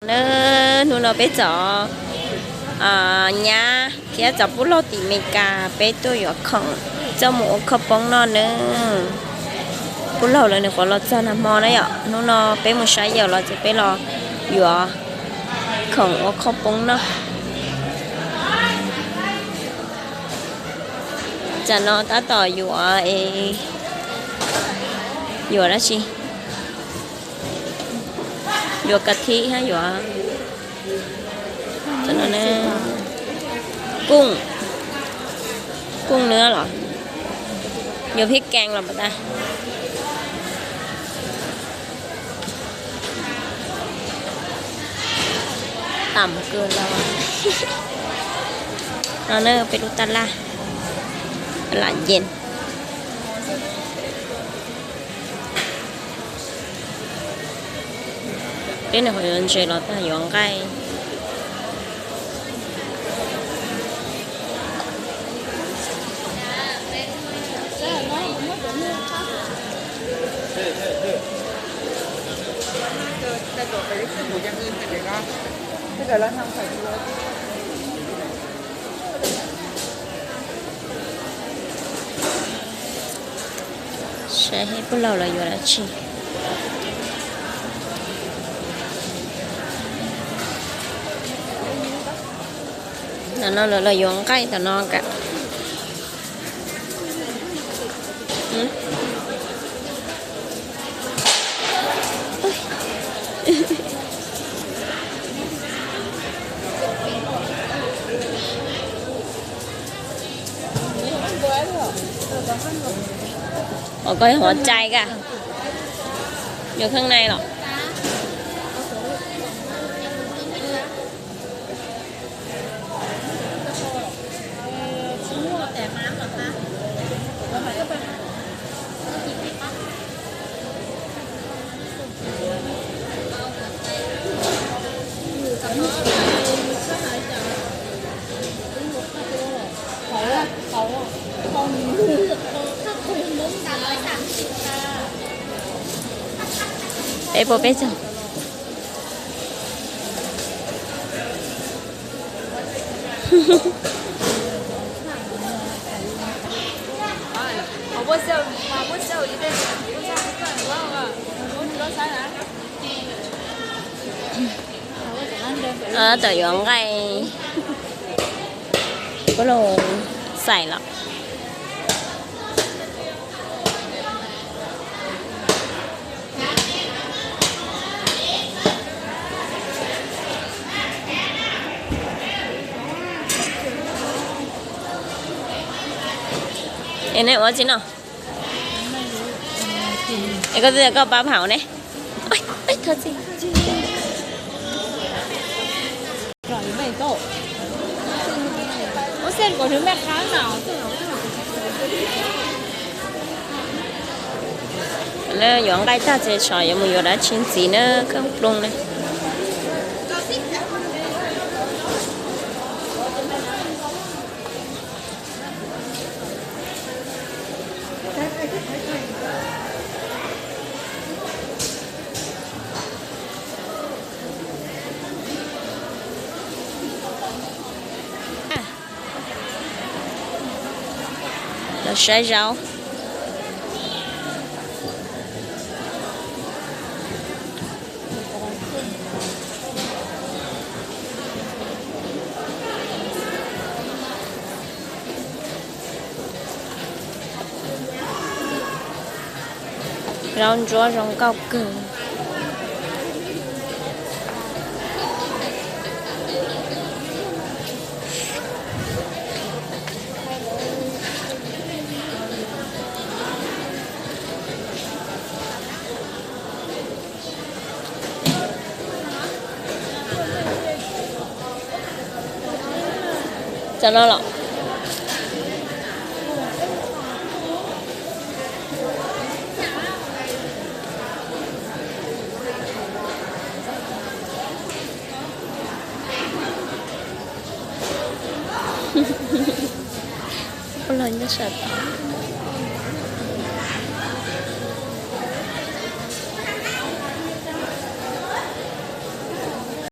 Na, hnub no peb txom nyab thiab txom pub laug tim Meskas peb tuaj yuav khoom coj mus ua khoom poob noj nawb. Pub laug lawv nws qhuav los txog nag hmo na yom, hnub no peb mus saib yawm los ces peb los yuav khoom ua khoom poob noj. Tsam no tab tom yuav, yuav dab tsi, yuav ka thib hab yuav kooj, kooj nwb los yuav phib kees los puas tas. Tam kawg los no na peb lub taj laj, lam yees. Peb no qhov yuav ntses los tag yuav nqaij. Saib pub laug lawv yuav dab tsi. Tam no lawv los yuav nqaij tam no kam. Ua koj yuav cai ka, yuav kheej nai los. Peb puas peb caug? Tam yuav nqaij, pub laug xais los. Es nej ua tsi no? Es koj twb tias koj pab pham ne. Lawv yuav nqaij tag ces tsam yuav mus yuav dab tsi ntxiv na, koj plooj na. Los saib zaub. Zaub ntsuab zoo nkauj kawg. Cov no los? Ua los nyob sawv tod.